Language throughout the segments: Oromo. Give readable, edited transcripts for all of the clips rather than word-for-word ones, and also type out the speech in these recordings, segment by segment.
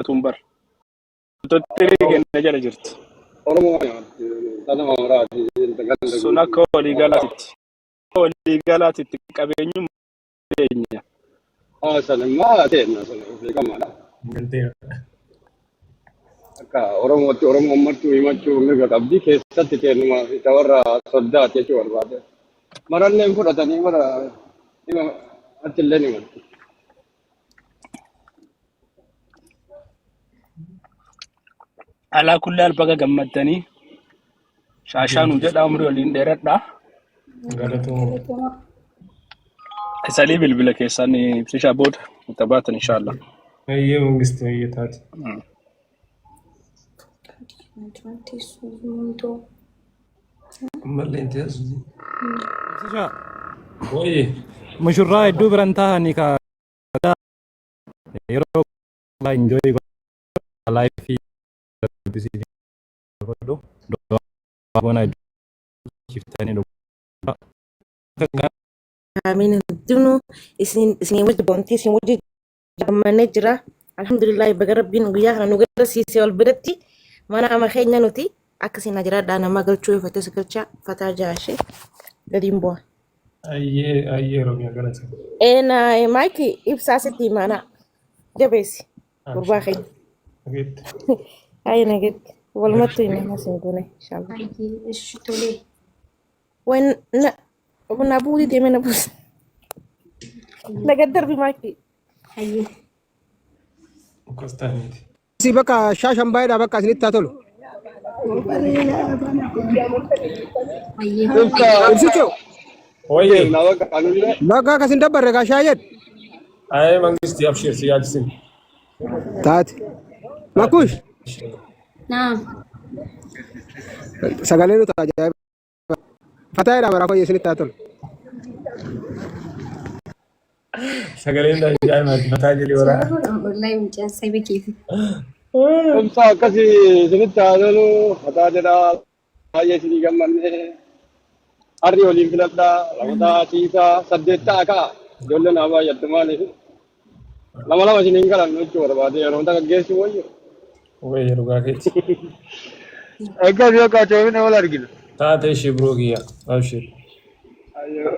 Tun bar. Tottiri kenna jala jirti. Oromoo tanuma maraati ganda Sun akka waliigalaatitti. Waliigalaatitti qabeenyummaa keenya. Haa sanimmaa teenna sana beekamaadha. Galteera. Akka Oromootti Oromoon martuu himachuu mirga qabdi keessatti teennuma isa warra soddaati jechuu barbaade. Maralleen fudhatanii mara hima achillee ni himatti. Alaa kulli haal baga gammaddanii shaashaa nuu jedhaa umrii waliin dheeradhaa. Galatooma. Galatoomaa. Isalii bilbila keessaan ibsishaa booda itti baatan inshaallah. Ayyee mangistu ayyee taate. Ammallee hin teessu. Ibsishaa. Wayye. Mushurraa hedduu biran taa'anii ka yeroo enjoy life godhu goona shiftanii dhugaa. Amiin hundinuu isin isin wajji boontii isin wajji gammannee jira. Alhamdulillah baga rabbiin guyyaa kana nu garsiise wal biratti mana ama keenya nuti akka isin jiraadhaa nama galchuu yoo fetes galcha fataa jaashe gadiin bu'a. Ayyee ayyee Oromiyaa galata. Een maayiki ibsaa sitti himaanaa jabeessi gurbaa Abshir. keenya. Dhageetti. Ayi nagetti walumattuu himaanaa sin goone inshallah. Baay'ee ishi tolee. Wan na na buuti deemee na buusa. Na gad darbi maayiki. Hayyee. Akkas ta'aniiti. Si bakka shaashan baay'eedha bakka isinitti haa tolu. Hayyee. Ibsa Ibsichoo Wayye. deemna bakka anullee bakka akkas hin dabbarre kaa shaayeen Ayyee mangisti abshir si yaachisin. taate. Makuush Naam. sagalee nuti ajaa'iba. Fataayidha maraa fayya isinitti haa tolu. Sagaleen ajaa'ibaati mataa jedhee waraana. Wallahi mucaan saba keeti. Ibsa akkasii isinitti haa tolu mataa jedhaa baay'ee isinii gammanne harri waliin filadhaa lamataa ciisaa saddeet ta'a ka'a ijoolleen haa baay'attu maaliif lama lama isiniin galan jechuu barbaade yeroo hunda gaggeessu wayyo. Wayye dhugaa keeti. Akkas yoo qachoomine wal argina. Taate ishee biroo kiyya abshir. Ayyoo.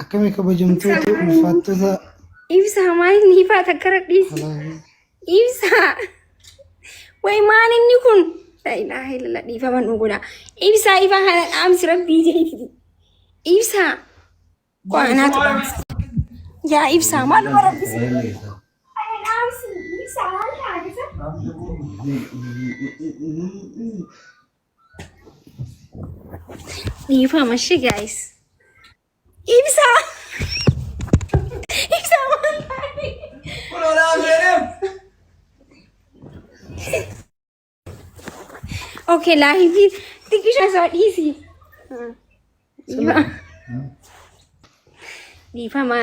Akkami kabajamtoota ulfaattota Ibsaa maal inni ifaa takka radhiisi. Ibsaa. Way maal inni kun? La ilaaha illallah dhiifama nu godha. Ibsaa ifaa kana dhaamsi rabbii jedhi. Ibsaa. Qo'anaatu dhaamsi. Yaa ibsaa maaluma rabbi si. Dhaamsi ibsaa maal taatisa? Dhiifama shi guys. Ibsaa. Ibsaa maal taate? Okay, laayivii xiqqisha isaa dhiisi. Dhiifama. Dhiifama.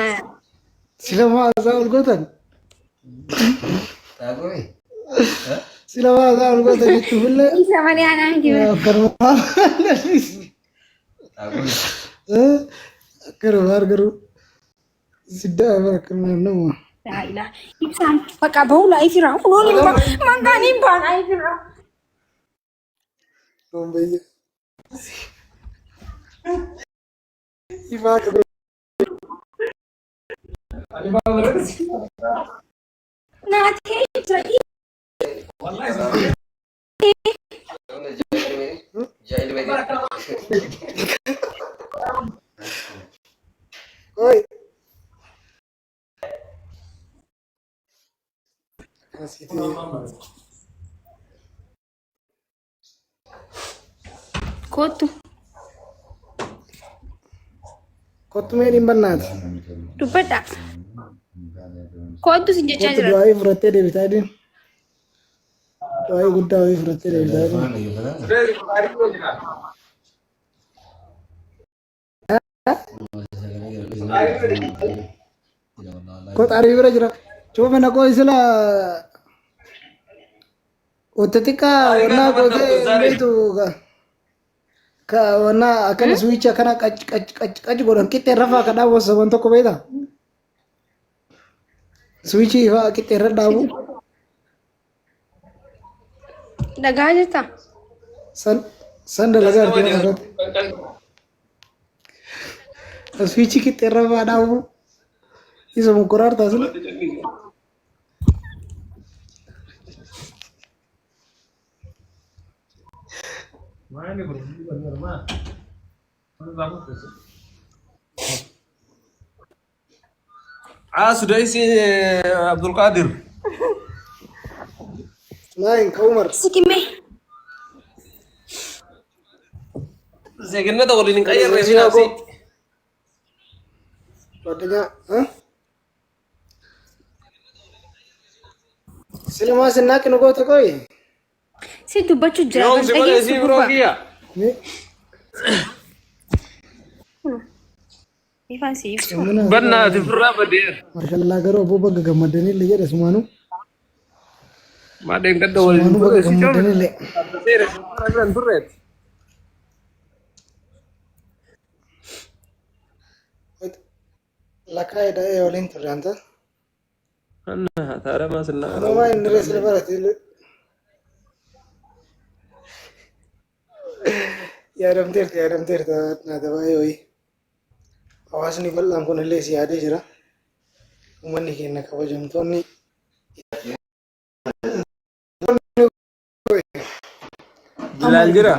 Sila maasaa ol gootan. Sila maasaa ol gootan jechuufillee Isa malee anaan jiru. akkanuma akkanuma argaruu siddaa bara akkanuma nama. Laa ilaa. Ibsaan bakka bahu laayifirraa. Kunoon hin ba. Mangaan hin baa laayifirraa. Bombayya. Ifaa qabu. Naatee jira. Oi. Asitti. Kottu. Kottu mee hin bannaati. Dubbadha. Kottu sin jechaa Kottu jira. du'aa'ii fudhattee deebitaa jedhin. Du'aa'ii guddaa wayii fudhattee deebitaa jedhin. Kottu arii bira jira. Cuufe na qooyi sila. Wanta xiqqaa Taarikaa wannaa nama gootee dhabdu hin zaare. beektu ka wannaa akkana suwicha akkana qac qac qac qac godhan qixxee rafaa ka dhaabu saban tokko beektaa? Suwichii ifaa qixxee irra dhaabu Dhagaa jirta? san san dalagaa Kas nama argina jedhu. fakkaata. Suwichii qixxee irra faa dhaabu isa mukuraar taasisa. Ah, Sudaisi Abdulqaadir. Naayin ka Umar. Sikime. Zeeginnata waliin hin qayyarree fi ጓደኛ naafsi. ጓደኛ እ? ስለማ ስናቅ ንጎተ ቆይ Si dubbachuu jira. Yoom si godhe Dhageessu isii biroo gurbaa. kiyya. Ifaan si ibsu. Bannaati firraa badeera. ማሻላ ገሮ አቦ በገ ገመደኔ ለጀደ ሱማኑ Maadheen gadda waliin ሱማኑ turre በገ si ገመደኔ ለ seera firraa hin turreeti. ለካ ሄደ ወሊን ቱሬ አንተ Taaramaa sinnaa ኖማ እንሬ ስለበረት yaadamteerta yaadamteerta naata baay'ee wayii hawaasni bal'aan kun illee si yaadee jira uummanni keenya kabajamtoonni Bilaal jira.